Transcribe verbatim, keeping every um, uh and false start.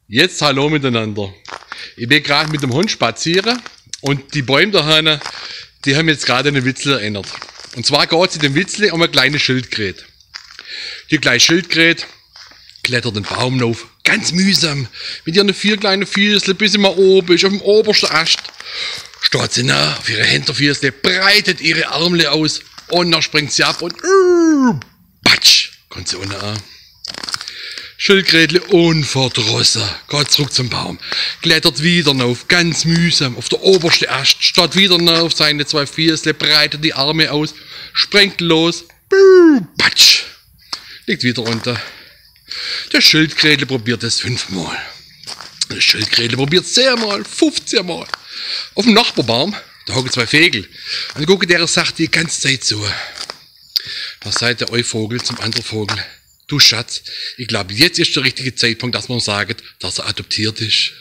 Jetzt hallo mitenanner. Ich bin grad mit dem Hund spaziere un die Bäum do hinne, die hän mich jetzt grad an e Witzle erinnert. Un zwar geht's in dem Witzle um e kleine Schildkröt. Die kleine Schildkröt klettert den Baum nauf, ganz mühsam, mit ihren vier kleinen Füßle, bis se mol obe is, auf dem obersten Ast. Steht se na, auf ihre Hände, Füßle, breitet ihre Armle aus un dann springt se ab un, äh, batsch, kommt se unne an. Schildkrötle unverdrosse, geht zurück zum Baum, klettert wieder nauf, ganz mühsam, auf der oberste Ast, steht wieder na auf seine zwei Füßle, breitet die Arme aus, springt los, buh, patsch, liegt wieder unne. Der Schildkrötle probiert es fünfmol. Der Schildkrötle probiert es zehnmol, fünfzehnmol. Auf dem Nachbarbaum, da hocken zwei Vögel un gucken dere sacht die ganze Zeit zu. Da sagt der eine Vogel zum anderen Vogel: „Du Schatz, ich glaub, jetzt ist der richtige Zeitpunkt, dass man sagt, dass er adoptiert ist.“